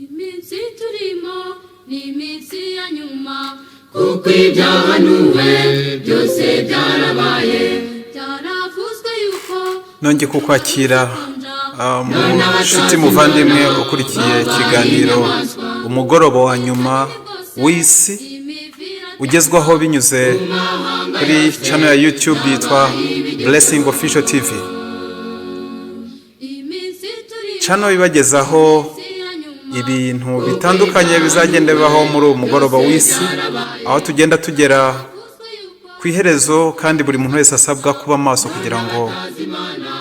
Iminsi turimo ni iminsi ya nyuma. Kuko ibyahanuwe byose byarabaye. Byaravuzwe yuko Nongeye kukwakira mu nshuti muvandimwe ukurikiye ikiganiro Umugoroba wa Nyuma w'Isi, ugezwaho binyuze kuri channel ya YouTube yitwa Blessing Official TV. Iminsi turimo Channel ibagezaho iminsi ya nyuma. ibintu bitandukanye bizagenda bibaho muri uwo mugoroba w'isi, aho tugenda tugera Byaravuzwe yuko ku iherezo, kandi buri muntu wese asabwa kuba maso kugira ngo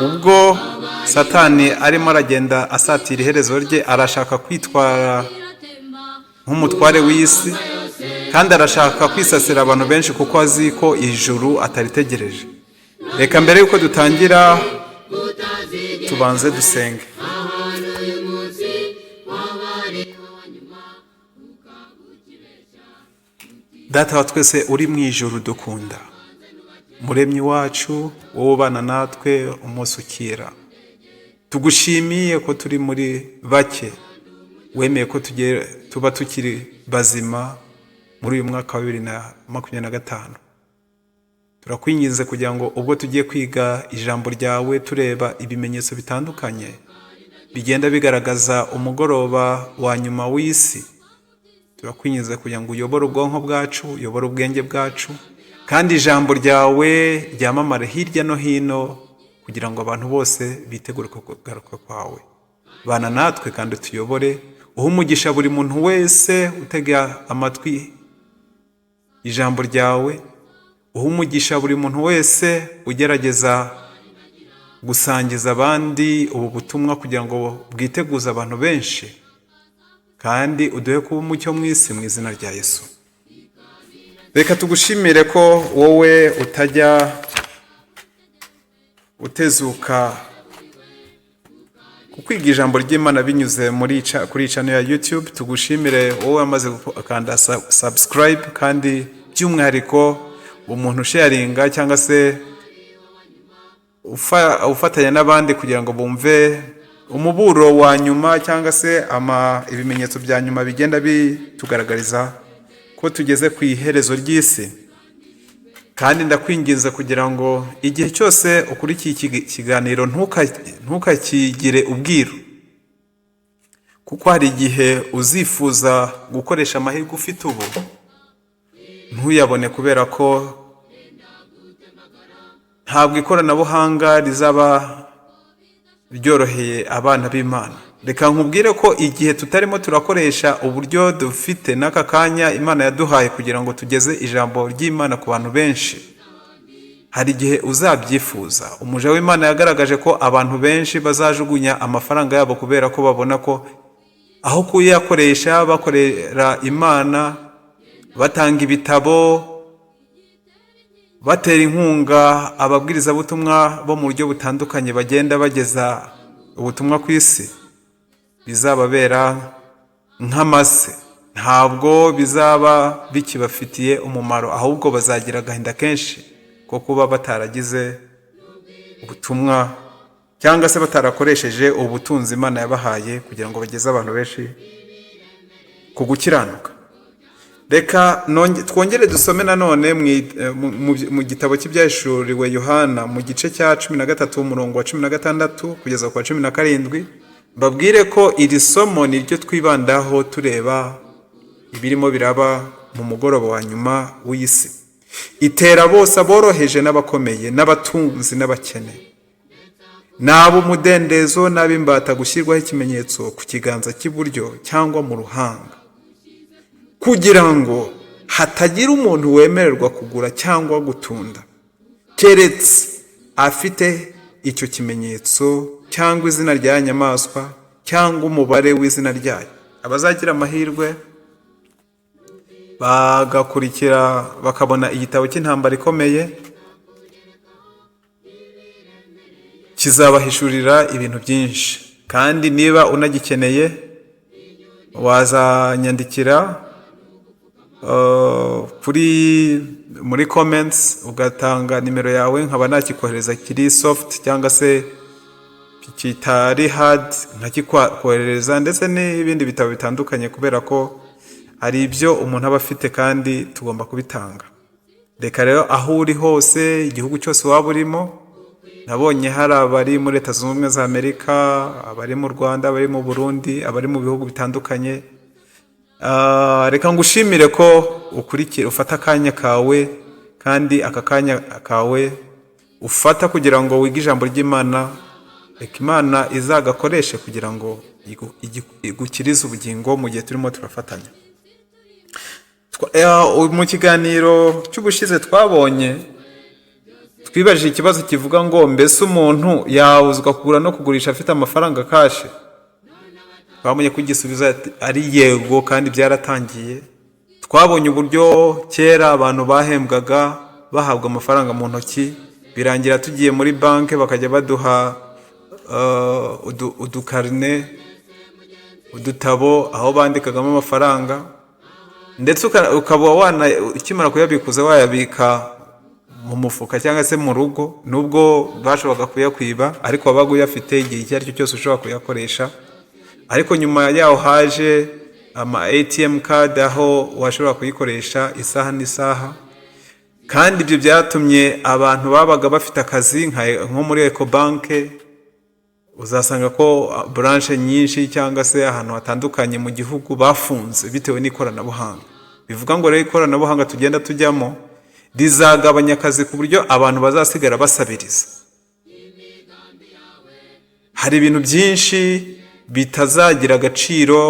ubwo Satani arimo aragenda asatira iherezo rye, arashaka kwitwara iratemba nk'umutware w'isi, kandi arashaka kwisasira abantu benshi kuko azi ko ijuru ataritegereje. Reka mbere y'uko dutangira tubanze dusenge. Ahari uyu munsi waba ari uwa nyuma ukaba. Data wa twese uri mu ijuru dukunda, Muremyi wacu, wowe ubana natwe umunsi ukira, tugushimiye ko turi muri bake wemeye ko tuba tukiri bazima muri uyu mwaka wa 2025. Turakwinginze kugira ngo ubwo tugiye kwiga ijambo ryawe, tureba ibimenyetso bitandukanye bigenda bigaragaza umugoroba wa nyuma w'isi, turakwinginze kugira ngo uyobore ubwonko bwacu, uyobore ubwenge bwacu, kandi ijambo ryawe ryamamare hirya no hino kugira ngo abantu bose bitegure kugaruka kwawe. Bana natwe kandi tuyobore, uhe umugisha buri muntu wese utega amatwi ijambo ryawe, uhe umugisha buri muntu wese ugerageza gusangiza abandi ubu butumwa kugira ngo bwiteguze abantu benshi, kandi uduhe kuba umucyo mu isi, mu izina rya Yesu. Reka tugushimire ko wowe utajya utezuka ku kwiga ijambo ry'Imana binyuze kuri channel ya YouTube. Tugushimire wowe wamaze gukanda subscribe, kandi by'umwihariko umuntu usharinga cyangwa se ufatanya n'abandi kugira ngo bumve umuburo wa nyuma cyangwa se ibimenyetso bya nyuma bigenda bitugaragariza ko tugeze ku iherezo ry'isi. Kandi ndakwinginze kugira ngo igihe cyose ukurikiye iki kiganiro ntukakigire ubwiru, kuko hari igihe uzifuza gukoresha amahirwe ufite ubu ntuyabone, kubera ko ntabwo ikoranabuhanga rizaba ryoroheye abana b'Imana. Reka nkubwire ko igihe tutarimo turakoresha uburyo dufite n'aka kanya Imana yaduhaye kugira ngo tugeze ijambo ry'Imana ku bantu benshi, hari igihe uzabyifuza. Umuja w'Imana yagaragaje ko abantu benshi bazajugunya amafaranga yabo kubera ko babona ko aho kuyakoresha bakorera Imana, batanga ibitabo, batera inkunga ababwirizabutumwa bo mu buryo butandukanye bagenda bageza ubutumwa ku isi, bizababera nk'amase. Ntabwo bizaba bikibafitiye umumaro, ahubwo bazagira agahinda kenshi ko kuba bataragize ubutumwa cyangwa se batarakoresheje ubutunzi Imana yabahaye kugira ngo bageze abantu benshi ku gukiranuka. Reka twongere dusome nanone mu gitabo cy'Ibyahishuriwe Yohana, mu gice cya 13, umurongo wa 16 kugeza ku wa 17. Mbabwire ko iri somo ni ryo twibandaho tureba ibirimo biraba mu mugoroba wa nyuma w'isi. Itera bose, aboroheje n'abakomeye, n'abatunzi n'abakene, n'ab'umudendezo n'ab'imbata, gushyirwaho ikimenyetso ku kiganza cy'iburyo cyangwa mu ruhanga, kugira ngo hatagira umuntu wemererwa kugura cyangwa gutunda keretse afite icyo kimenyetso cyangwa izina rya nyamaswa cyangwa umubare w'izina ryayo. Abazagira amahirwe bagakurikira bakabona igitabo cy'Intambara Ikomeye, kizabahishurira ibintu byinshi. Kandi niba unagikeneye wazanyandikira kuri muri comments, ugatanga nimero yawe, nkaba nakikohereza kiri soft cyangwa se Kitari hard nkakikoherereza, ndetse n'ibindi bitabo bitandukanye, kubera ko hari ibyo umuntu aba afite kandi tugomba kubitanga. Reka rero, aho uri hose, igihugu cyose waba urimo, nabonye hari abari muri Leta Zunze Ubumwe za Amerika, abari mu Rwanda, abari mu Burundi, abari mu bihugu bitandukanye. Reka ngushimire ko ukurikira, ufata akanya kawe, kandi aka kanya kawe ufata kugira ngo wige ijambo ry'Imana, reka Imana izagakoreshe kugira ngo igukirize ubugingo mu gihe turimo turafatanya. Mu kiganiro cy'ubushize twabonye, twibajije ikibazo kivuga ngo: mbese umuntu yabuzwa kugura no kugurisha afite amafaranga cash? Twabonye ko igisubizo ari yego, kandi byaratangiye. Twabonye uburyo kera abantu bahembwaga, bahabwa amafaranga mu ntoki, birangira tugiye muri banki bakajya baduha udukarine, udutabo aho bandikagamo amafaranga, ndetse ukaba wana ukimara kuyabikuza wayabika mu mufuka cyangwa se mu rugo. Nubwo bashoboraga kuyakwiba, ariko wabaga uyafite igihe icyo ari cyo cyose ushobora kuyakoresha. Ariko nyuma yaho haje ama ATM card, aho washobora kuyikoresha isaha n'isaha. Kandi ibyo byatumye abantu babaga bafite akazi nko muri Ecobank, uzasanga ko branche nyinshi cyangwa se ahantu hatandukanye mu gihugu bafunze bitewe n'ikoranabuhanga. Bivuga ngo rero ikoranabuhanga tugenda tujyamo rizagabanya akazi ku buryo abantu bazasigara basabiriza. Hari ibintu byinshi bitazagira agaciro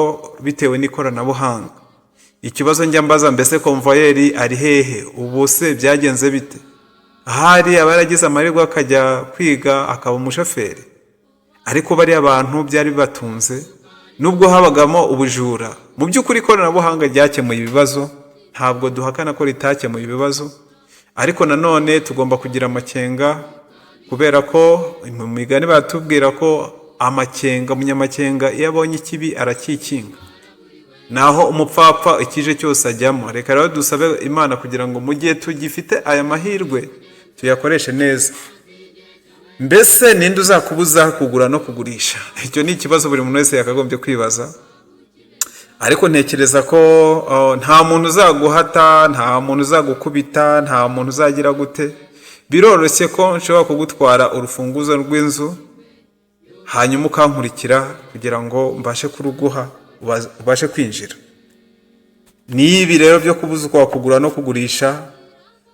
bitewe n'ikoranabuhanga. Ikibazo njya mbaza: mbese convoyeur ari hehe ubu? Se byagenze bite? Ahari aba yaragize amahirwe akajya kwiga akaba umushoferi, ariko bariya bantu byari bibatunze nubwo habagamo ubujura. Mu by'ukuri ikoranabuhanga ryakemuye ibibazo, ntabwo duhakana ko ritakemuye ibibazo, ariko nanone tugomba kugira amakenga, kubera ko mu migani baratubwira ko amakenga, umunyamakenga iyo abonye ikibi arakikinga, naho umupfapfa ikije cyose ajyamo. Reka rero dusabe Imana kugira ngo mu gihe tugifite aya mahirwe tuyakoreshe neza. Mbese ninde uzakubuza kugura no kugurisha? Icyo ni ikibazo buri muntu wese yakagombye kwibaza. Ariko ntekereza ko nta muntu uzaguhata, nta muntu uzagukubita, nta muntu uzagira gute. Biroroshye ko nshobora kugutwara urufunguzo rw'inzu, hanyuma ukankurikira kugira ngo mbashe kuruguha, ubashe kwinjira. N'ibi rero byo kubuzwa kugura no kugurisha,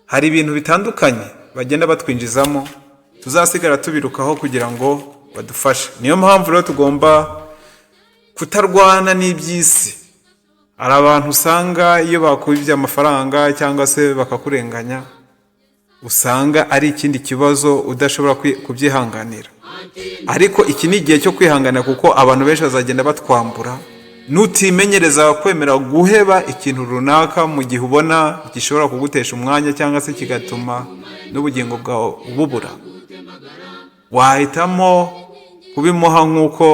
hari ibintu bitandukanye bagenda batwinjizamo, tuzasigara tubirukaho kugira ngo badufashe. Niyo mpamvu rero tugomba kutarwana n'iby'isi. Hari abantu usanga iyo bakubye amafaranga cyangwa se bakakurenganya, usanga ari ikindi kibazo udashobora kubyihanganira. Ariko iki ni igihe cyo kwihangana, kuko abantu benshi bazagenda batwambura. Nutimenyereza kwemera guheba ikintu runaka mu gihe ubona gishobora kugutesha umwanya cyangwa se kigatuma n'ubugingo bwawe bubura, wahitamo kubimuha nk'uko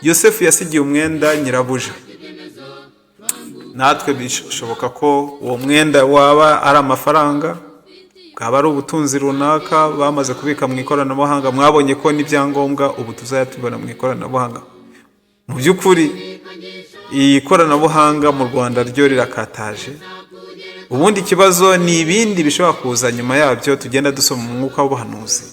Yosefu yasigiye umwenda nyirabuja. Natwe bishoboka ko uwo mwenda waba ari amafaranga, bwaba ari ubutunzi runaka bamaze kubika mu ikoranabuhanga. Mwabonye ko n'ibyangombwa ubu tuzajya tubibona mu ikoranabuhanga. Mu by'ukuri iyi koranabuhanga mu Rwanda ryo rirakataje. Ubundi ikibazo ni ibindi bishobora kuza nyuma yabyo, tugenda dusoma mu mwuka w'ubuhanuzi.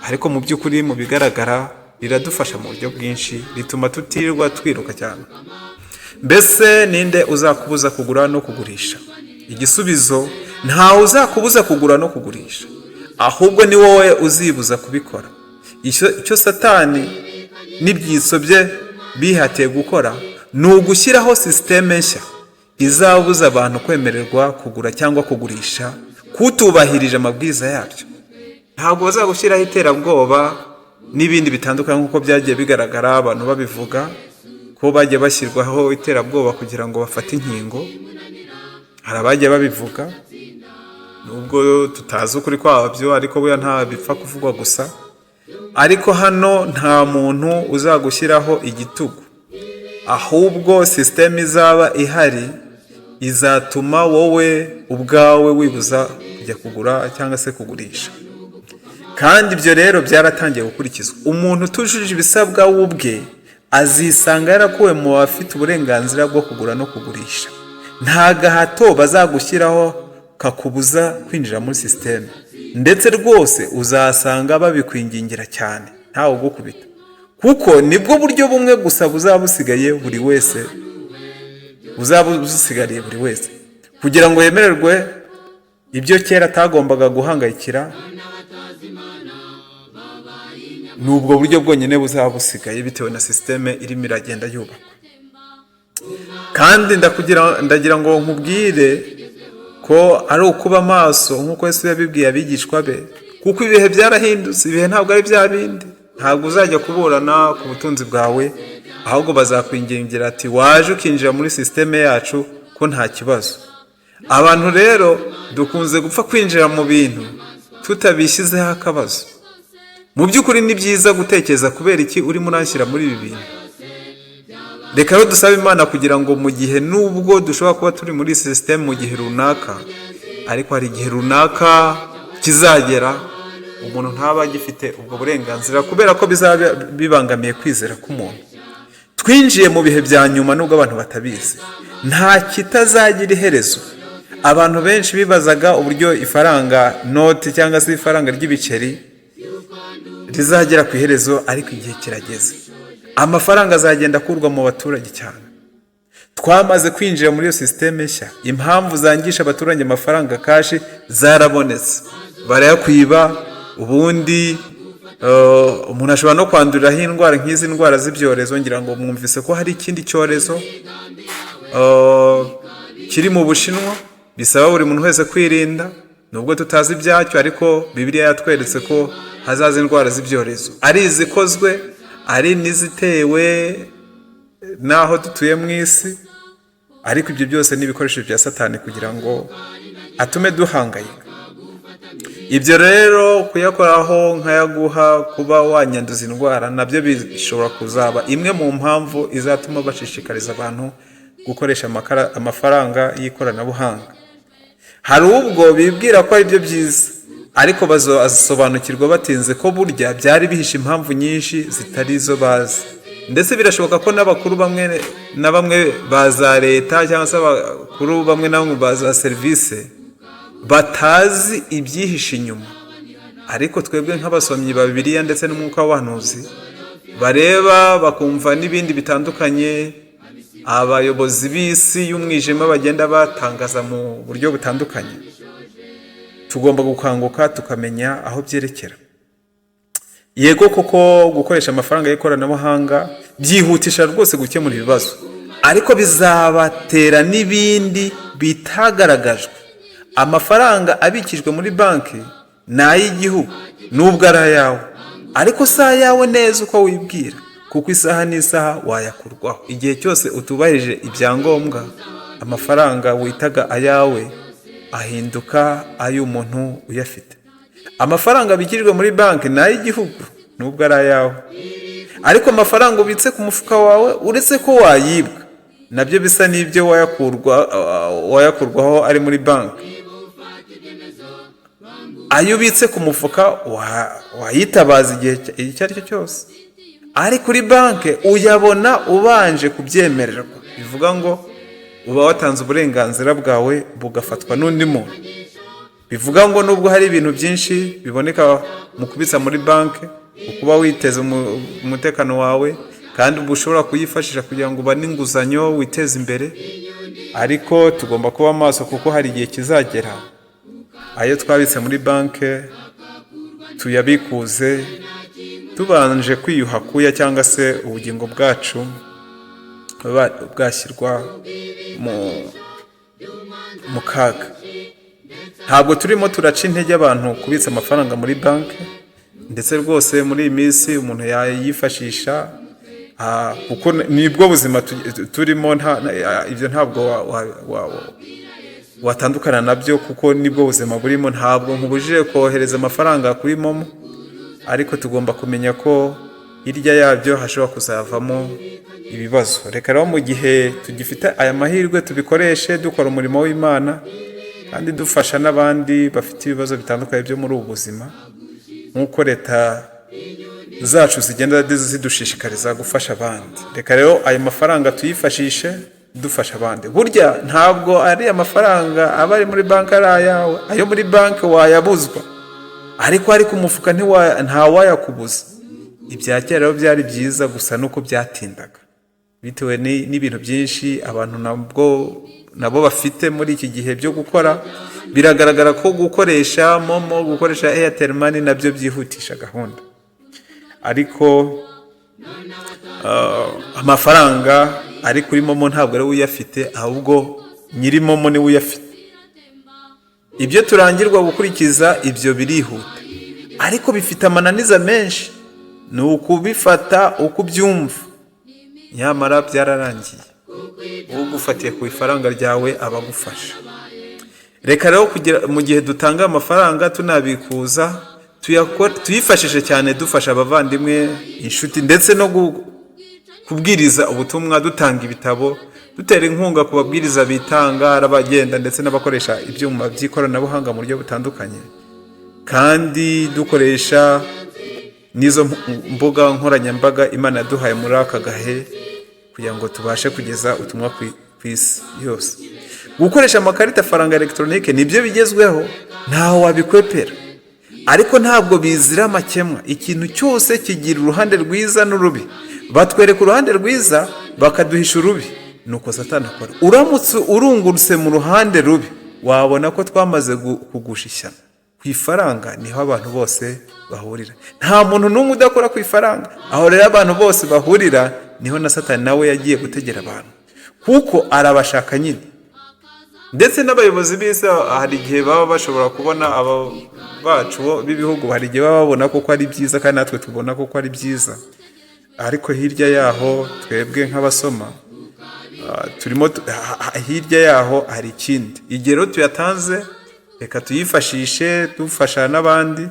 Ariko mu by'ukuri, mu bigaragara, riradufasha mu buryo bwinshi, rituma tutirirwa twiruka cyane. Mbese ninde uzakubuza kugura no kugurisha? Igisubizo: ntawe uzakubuza kugura no kugurisha, ahubwo ni wowe uzibuza kubikora. Icyo Satani n'ibyitso bye bihatiye gukora ni ugushyiraho sisiteme nshya izabuza abantu kwemererwa kugura cyangwa kugurisha kutubahirije amabwiriza yabyo. Ntabwo bazagushyiraho iterabwoba n'ibindi bitandukanye, nk'uko byagiye bigaragara abantu babivuga ko bagiye bashyirwaho iterabwoba kugira ngo bafate inkingo. Hari abagiye babivuga, nubwo tutazi ukuri kwabyo, ariko buriya nta bipfa kuvugwa gusa. Ariko hano nta muntu uzagushyiraho igitugu, ahubwo sisiteme izaba ihari izatuma wowe ubwawe wibuza kujya kugura cyangwa se kugurisha. Kandi ibyo rero byaratangiye gukurikizwa. Umuntu utujuje ibisabwa we ubwe azisanga yarakuwe mu bafite uburenganzira bwo kugura no kugurisha. Nta gahato bazagushyiraho kakubuza kwinjira muri sisiteme, ndetse rwose uzasanga babikwingingira cyane, ntawe ugukubita, kuko nibwo buryo bumwe gusa buzaba busigaye buri wese, buzaba busigariye buri wese kugira ngo yemererwe ibyo kera atagombaga guhangayikira. Ni ubwo buryo bwonyine buzaba busigaye bitewe na sisiteme irimo iragenda yubakwa. Kandi ndagira ngo nkubwire ko ari ukuba maso nk'uko Yesu yabibwiye abigishwa be, kuko ibihe byarahindutse. Ibihe ntabwo ari bya bindi. Ntabwo uzajya kuburana ku butunzi bwawe, ahubwo bazakwingingira ati: "Waje ukinjira muri sisiteme yacu ko nta kibazo?" Abantu rero dukunze gupfa kwinjira mu bintu tutabishyizeho akabazo. Mu by'ukuri ni byiza gutekereza: kubera iki urimo uranshyira muri ibi bintu? Reka rero dusabe Imana kugira ngo mu gihe, nubwo dushobora kuba turi muri sisiteme mu gihe runaka, ariko hari igihe runaka kizagera umuntu ntaba agifite ubwo burenganzira, kubera ko bizaba bibangamiye kwizera k'umuntu. Twinjiye mu bihe bya nyuma nubwo abantu batabizi. Nta kitazagira iherezo. Abantu benshi bibazaga uburyo ifaranga noti cyangwa se ifaranga ry'ibiceri rizagera ku iherezo, ariko igihe kirageze. Amafaranga azagenda akurwa mu baturage cyane. Twamaze kwinjira muri iyo sisiteme nshya. Impamvu zangisha abaturage amafaranga cash zarabonetse, barayakwiba. Ubundi umuntu ashobora no kwanduriraho indwara nk'izi ndwara z'ibyorezo. Ngira ngo mwumvise ko hari ikindi cyorezo kiri mu Bushinwa, bisaba buri muntu wese kwirinda, nubwo tutazi ibyacyo. Ariko Bibiliya yatweretse ko hazaza indwara z'ibyorezo, ari izikozwe, ari n'izitewe n'aho dutuye mu isi. Ariko ibyo byose ni ibikoresho bya Satani kugira ngo atume duhangayika. Ibyo rero kuyakoraho nkayaguha, kuba wanyanduza indwara, nabyo bishobora kuzaba imwe mu mpamvu izatuma bashishikariza abantu gukoresha amafaranga y'ikoranabuhanga. Hari ubwo bibwira ko ari byo byiza, ariko bazasobanukirwa batinze ko burya byari bihishe impamvu nyinshi zitari izo bazi. Ndetse birashoboka ko n'abakuru bamwe na bamwe ba za leta cyangwa se abakuru bamwe na bamwe ba za serivisi batazi ibyihishe inyuma. Ariko twebwe nk'abasomyi ba Bibiliya ndetse n'umwuka w'abahanuzi, bareba bakumva n'ibindi bitandukanye abayobozi b'isi y'umwijima bagenda batangaza mu buryo butandukanye, tugomba gukanguka tukamenya aho byerekera. Yego koko, gukoresha amafaranga y'ikoranabuhanga byihutisha rwose gukemura ibibazo, ariko bizabatera n'ibindi bitagaragajwe. Amafaranga abikijwe muri banki ni ay'igihugu, nubwo ari ayawe, ariko si ayawe neza uko wibwira, kuko isaha n'isaha wayakurwaho. Igihe cyose utubahirije ibyangombwa, amafaranga witaga ayawe ahinduka ay'umuntu uyafite. Amafaranga abikijwe muri banki ni ay'igihugu nubwo ari ayawe, ariko amafaranga ubitse ku mufuka wawe, uretse ko wayibwa, nabyo bisa n'ibyo wayakurwaho ari muri banki. Ayo ubitse ku mufuka wayitabaza igihe icyo ari cyo cyose, ari kuri banki uyabona ubanje kubyemererwa. Bivuga ngo uba watanze uburenganzira bwawe bugafatwa n'undi muntu. Bivuga ngo nubwo hari ibintu byinshi biboneka mu kubitsa muri banki, ukuba witeza umutekano wawe, kandi uba ushobora kuyifashisha kugira ngo ubone inguzanyo witeze imbere, ariko tugomba kuba maso, kuko hari igihe kizagera ayo twabitse muri banki tuyabikuze tubanje kwiyuha kuya, cyangwa se ubugingo bwacu bwashyirwa mu kaga. Ntabwo turimo turaca intege abantu kubitsa amafaranga muri banki. Ndetse rwose muri iyi minsi umuntu yayifashisha, kuko nibwo buzima turimo. Ibyo ntabwo watandukana nabyo, kuko nibwo buzima burimo. Ntabwo nkubujije kohereza amafaranga kuri MoMo, ariko tugomba kumenya ko hirya yabyo hashobora kuzavamo ibibazo. Reka rero mu gihe tugifite aya mahirwe tubikoreshe dukora umurimo w'Imana kandi dufasha n'abandi bafite ibibazo bitandukanye byo muri ubu buzima. Nk'uko leta zacu zigenda zidushishikariza gufasha abandi, reka rero ayo mafaranga tuyifashishe dufasha abandi. Burya ntabwo ari amafaranga aba ari muri banki ari ayawe. Ayo muri banki wayabuzwa, ariko ari ku mufuka ntawayakubuza. Ibya kera rero byari byiza, gusa nuko byatindaga bitewe n'ibintu byinshi abantu nabwo nabo bafite muri iki gihe byo gukora. Biragaragara ko gukoresha MoMo, gukoresha Airtel Money nabyo byihutisha gahunda, ariko amafaranga ari kuri MoMo ntabwo ari we uyafite, ahubwo nyiri MoMo niwe uyafite. Ibyo turangirwa gukurikiza ibyo birihuta, ariko bifite amananiza menshi. Ni ukubifata uko ubyumva, nyamara byararangiye. Ugufatiye ku ifaranga ryawe aba agufasha. Reka rero kugira mu gihe dutanga amafaranga tunabikuza, tuyifashishe cyane dufasha abavandimwe, inshuti, ndetse no kubwiriza ubutumwa, dutanga ibitabo, dutera inkunga ku babwiriza bitanga, ari abagenda ndetse n'abakoresha ibyuma by'ikoranabuhanga mu buryo butandukanye, kandi dukoresha n'izo mbuga nkoranyambaga Imana yaduhaye muri aka gahe kugira ngo tubashe kugeza ubutumwa ku isi yose. Gukoresha amakarita faranga elegitoronike nibyo bigezweho, ntaho wabikwepera, ariko ntabwo bizira amakemwa. Ikintu cyose kigira uruhande rwiza n'urubi. Batwereka uruhande rwiza, bakaduhisha urubi. Nuko Satani akora. Uramutse urungurutse mu ruhande rubi, wabona ko twamaze kugusha ishyano. Ku ifaranga niho abantu bose bahurira, nta muntu n'umwe udakora ku ifaranga. Aho rero abantu bose bahurira niho na Satani nawe yagiye gutegera abantu, kuko arabashaka nyine. Ndetse n'abayobozi b'isi hari igihe baba bashobora kubona aba bacu bo b'ibihugu, hari igihe baba babona koko ari byiza, kandi natwe tubona koko ari byiza. Ariko hirya yaho, twebwe nk'abasoma turimo hirya yaho hari ikindi. Igihe rero tuyatanze, reka tuyifashishe dufasha n'abandi,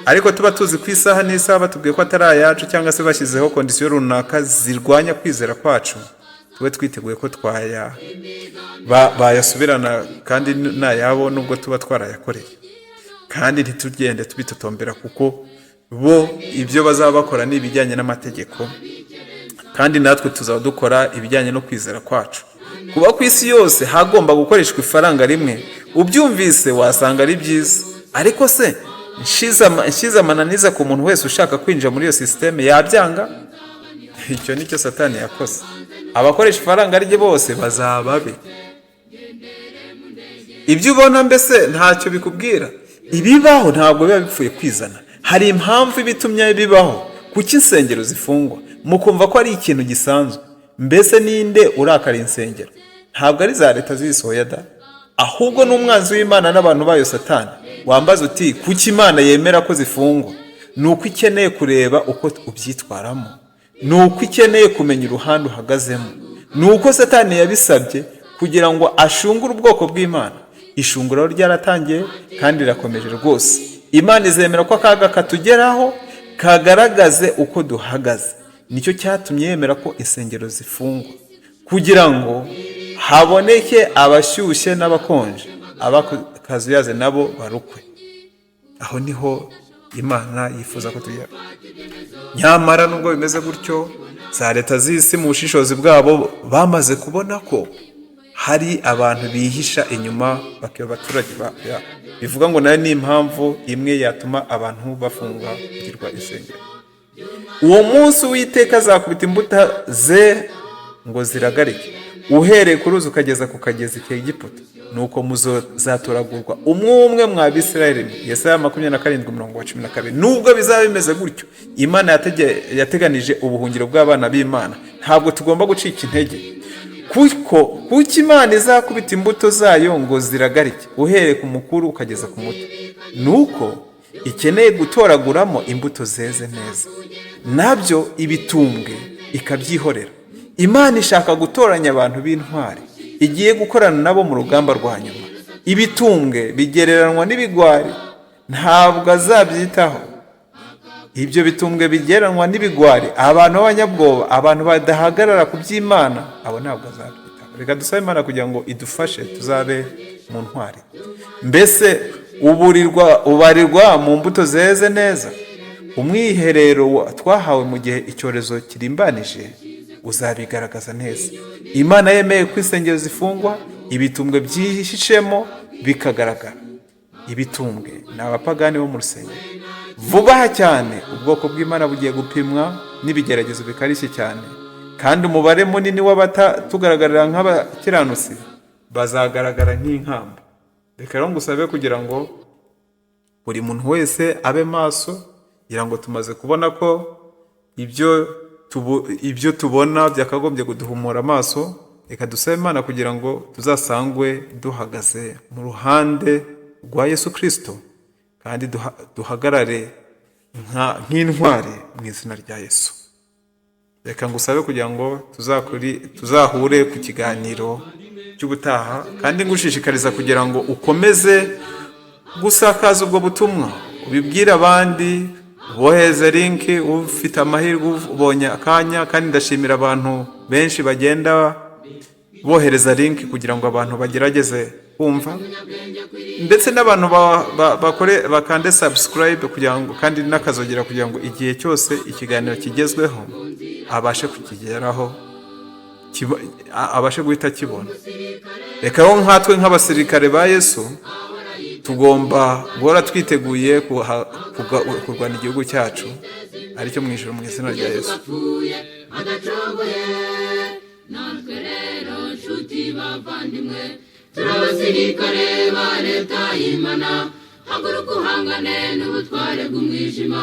ariko tuba tuzi ko isaha n'isaha batubwiye ko atari ayacu, cyangwa se bashyizeho condition runaka zirwanya kwizera kwacu, tube twiteguye ko twaya bayasubirana kandi n'ayabo, nubwo tuba twarayakoreye. Kandi ntitugende tubitotombera, kuko bo ibyo bazaba bakora ni ibijyanye n'amategeko, kandi natwe tuzaba dukora ibijyanye no kwizera kwacu. Kuba ku isi yose hagomba gukoreshwa ifaranga rimwe, ubyumvise wasanga ari byiza, ariko se nshyize amananiza ku muntu wese ushaka kwinjira muri iyo sisiteme yabyanga? Icyo nicyo Satani yakoze. Abakoresha ifaranga rye bose bazaba be. Ibyo ubona mbese ntacyo bikubwira? Ibibaho ntabwo biba bipfuye kwizana, hari impamvu ibitumye bibaho. Kuki insengero zifungwa mukumva ko ari ikintu gisanzwe? Mbese ninde urakara insengero? Ntabwo ari za leta zisohoye da, ahubwo ni umwanzi w'Imana n'abantu bayo, Satani. Wambaza uti: "Kuki Imana yemera ko zifungwa?" Ni uko ikeneye kureba uko ubyitwaramo, ni uko ikeneye kumenya uruhande uhagazemo, ni uko Satani yabisabye kugira ngo ashungure ubwoko bw'Imana. Ishunguro ryaratangiye kandi rirakomeje rwose. Imana izemera ko akaga katugeraho kagaragaze uko duhagaze. Nicyo cyatumye yemera ko insengero zifungwa, kugira ngo haboneke abashyushye n'abakonje, abakazuyaze nabo barukwe. Aho niho Imana yifuza ko tugera. Nyamara nubwo bimeze gutyo, za leta z'isi mu bushishozi bwabo bamaze kubona ko hari abantu bihisha inyuma bakiba abaturage yabo. Bivuga ngo nayo ni impamvu imwe yatuma abantu bafungirwa insengero. Uwo munsi Uwiteka azakubita imbuto ze ngo ziragarike, uhereye ku ruzi ukageza ku kagezi k'Egiputa, nuko muzatoragurwa umwe umwe mwa Bisirayeli. Yesaya 27 umurongo wa 12. Nubwo bizaba bimeze gutyo, Imana yateganije ubuhungiro bw'abana b'Imana. Ntabwo tugomba gucika intege. Kuko kuki Imana izakubita imbuto zayo ngo ziragarike, uhereye ku mukuru ukageza ku muto? Nuko ikeneye gutoraguramo imbuto zeze neza, nabyo ibitumbwe ikabyihorera. Imana ishaka gutoranya abantu b'intwari igiye gukorana nabo mu rugamba rwa nyuma. Ibitumbwe bigereranywa n'ibigwari, ntabwo azabyitaho. Ibyo bitumbwe bigereranywa n'ibigwari, abantu b'abanyabwoba, abantu badahagarara ku by'Imana, abo ntabwo azabyitaho. Reka dusabe Imana kugira ngo idufashe tuzabe mu ntwari. Mbese ubarirwa mu mbuto zeze neza? Umwiherero twahawe mu gihe icyorezo kirimbanije uzabigaragaza neza. Imana yemeye ko insengero zifungwa, ibitumbwe byihishemo bikagaragara. Ibitumbwe ni abapagani bo mu rusengero. Vuba aha cyane ubwoko bw'Imana bugiye gupimwa n'ibigeragezo bikarishye cyane, kandi umubare munini w'abatugaragarira nk'abakiranutsi bazagaragara nk'inkamba. Reka rero ngusabe kugira ngo buri muntu wese abe maso, kugira ngo tumaze kubona ko ibyo tubona byakagombye kuduhumura amaso. Reka dusabe Imana kugira ngo tuzasangwe duhagaze mu ruhande rwa Yesu Kirisito, kandi duhagarare nk'intwari mu izina rya Yesu. Reka ngusabe kugira ngo tuzahure ku kiganiro cy'ubutaha, kandi ngushishikariza kugira ngo ukomeze gusakaza ubwo butumwa, ubibwire abandi, ubohereze linki, ufite amahirwe ubonye akanya. Kandi ndashimira abantu benshi bagenda bohereza linki kugira ngo abantu bagerageze kumva, ndetse n'abantu bakore bakande subscribe kugira ngo kandi n'akazogera, kugira ngo igihe cyose ikiganiro kigezweho abashe kukigeraho, abashe guhita akibona. Reka rero nkatwe nk'abasirikare ba Yesu tugomba guhora twiteguye kurwana igihugu cyacu aricyo mu ijuru, mu izina rya Yesu. Bapfuye adacogoye. Natwe rero nshuti bavandimwe, turi abasirikare ba leta y'Imana. Haguruka uhangane n'ubutware bw'umwijima.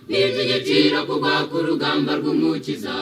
Ni iby'igiciro kugwa ku rugamba rw'Umukiza.